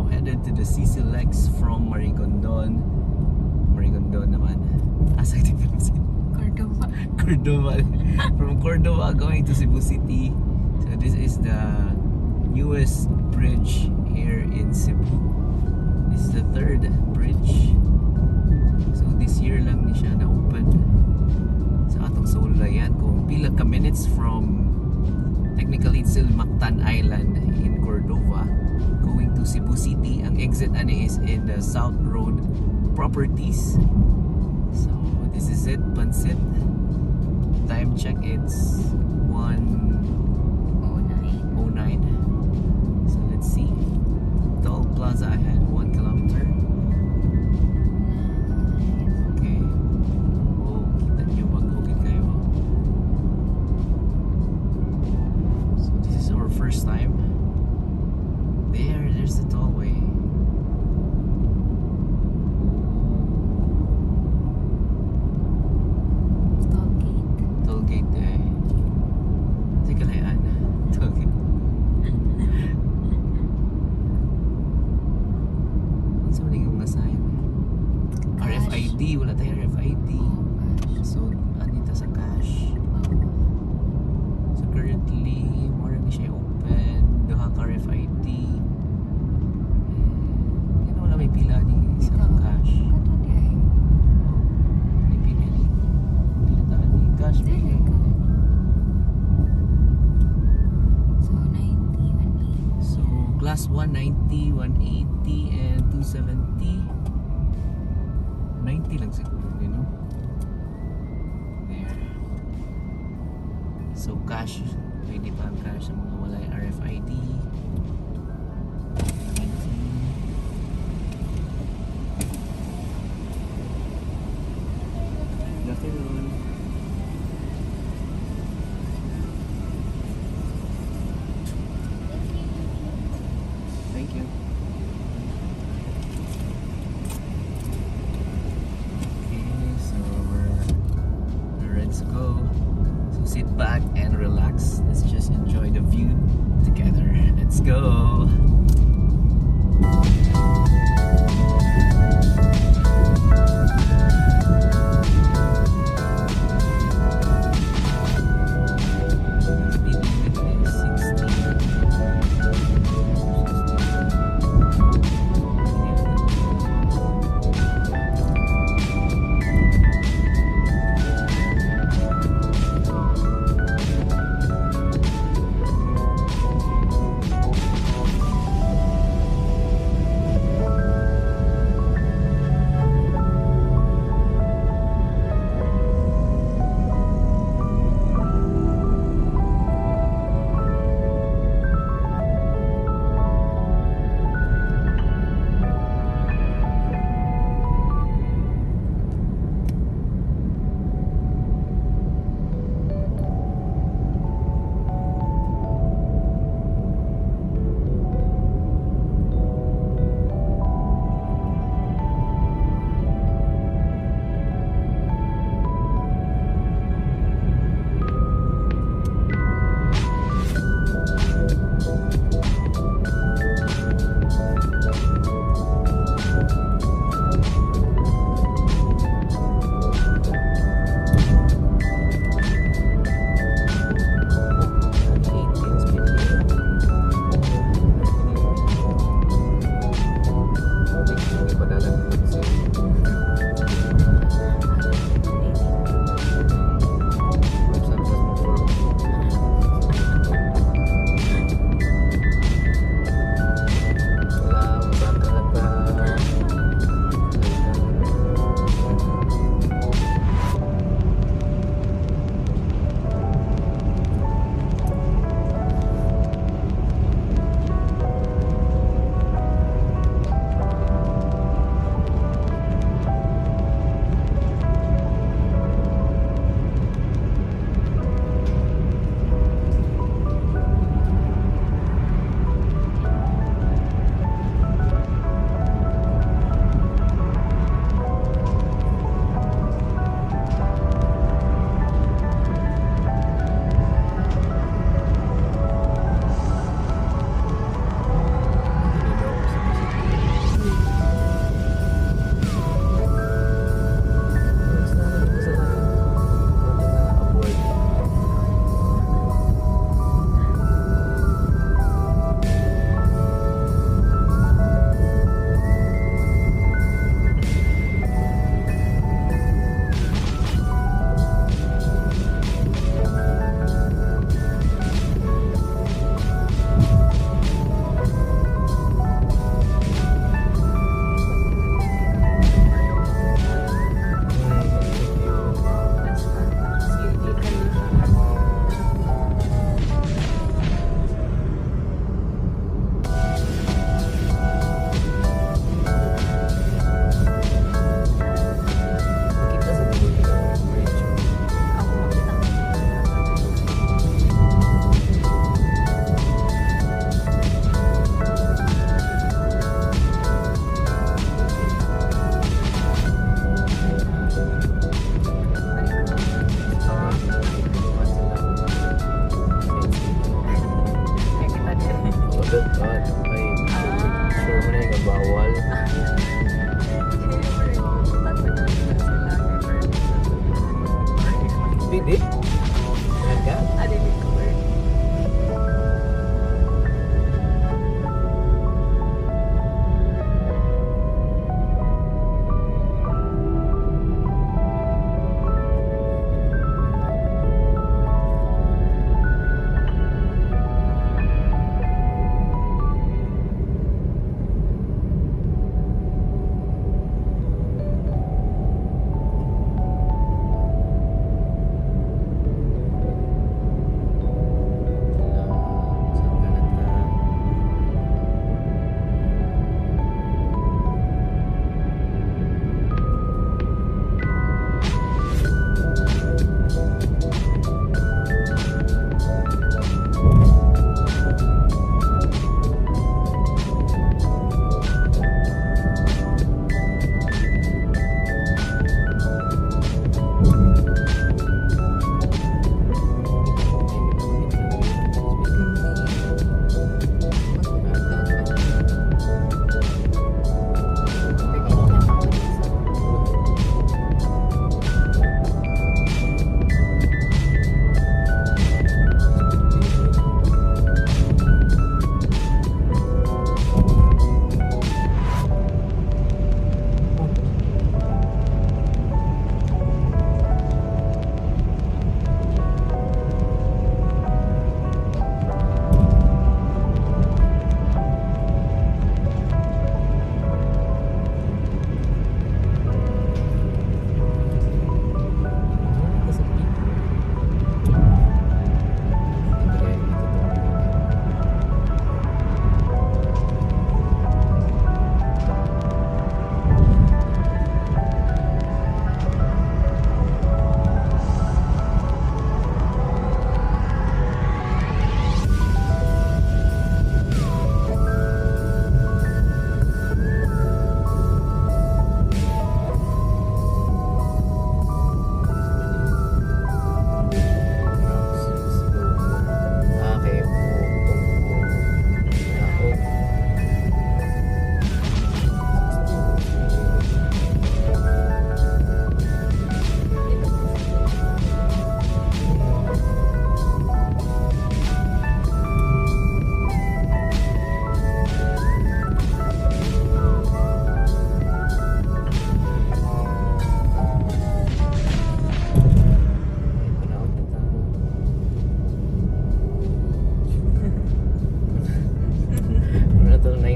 Now headed to the CCLEX from Marigondon. Marigondon naman. Asa ito? Cordova. Cordova. From Cordova going to Cebu City. So this is the newest bridge here in Cebu. This is the third bridge. So this year lang ni siya na-open. Sa atong sulayan kung pila ka minutes from, technically it's still Mactan Island in Cordova going to Cebu City. Ang exit ani is in the South Road Properties. So this is it, Pansit. Time check, it's 1:09. 09. So let's see. Toll Plaza ahead, 1 kilometer. Okay. Oh, kita niyo bago gid kayo. So this is our first time. There's the tollway. Toll gate. Toll gate eh. Sige kalayaan. Toll gate. Ano sa mga mga sign? Cash. RFID. Wala tayong RFID. Oh, cash. So, anita sa cash. Oh. So currently, more ni siya open. Duha ka RFID. And yan, wala may pila ni sa Ito. Cash. Kato di ay. Oh, may pila ni. Pila ta ni cash. There you go. So, 90, 180. So, class 190, 180, and 270. 90 lang siguro, you know? There. So, cash. Pwede pa ang cash sa mga walay RFID. 90. Good afternoon. Thank you. Okay, so we're ready to go. So sit back and relax. Let's just enjoy the view together. Let's go. Speed limit is 60.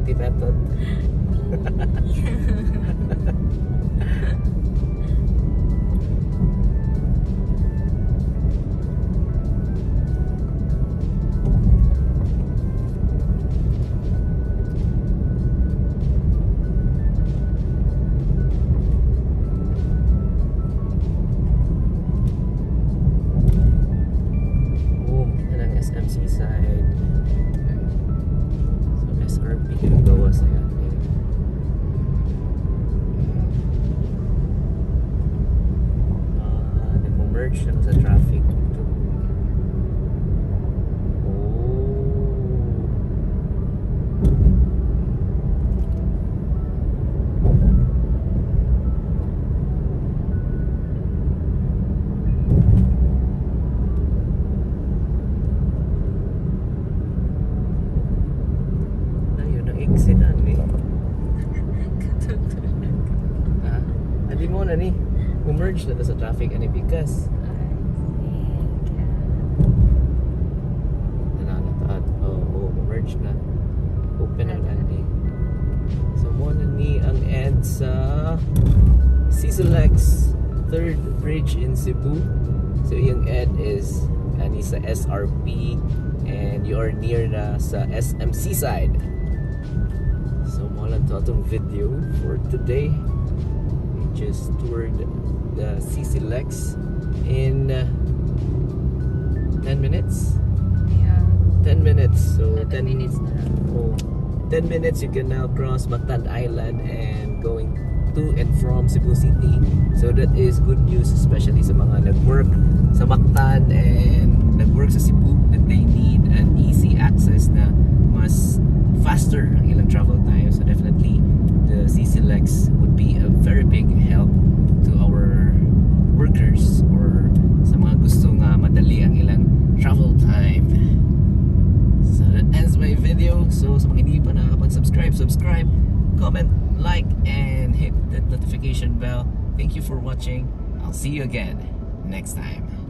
70 method. Oh, kita ng SMC side. So, SRP yung gawa sa yan. Eh. Ah, nag-merge na sa traffic. Oh. Ayun, ang exit ani. Katutulog. Ah, adi mo na ni. Umerge na to sa traffic ani because I nananataad. Oh, merge na. Open ang landing. So mo na ni ang end sa CCLEX third bridge in Cebu. So yung end is ani sa SRP and you are near na sa SMC side. So mo lang to atong video for today. We just toured the CCLEX in 10 minutes. Yeah. 10 minutes. So 11 10 minutes na lang. Oh, 10 minutes you can now cross Mactan Island and going to and from Cebu City. So that is good news, especially sa mga nag-work sa Mactan and nag-work sa Cebu, that they need an easy access na mas faster ang ilang travel time. So definitely the CCLEX would be a very big help to our workers or sa mga gusto nga madali ang ilang travel time. So that ends my video. So sa mga hindi pa nakakapag-subscribe, subscribe, comment, like, and hit that notification bell. Thank you for watching. I'll see you again next time.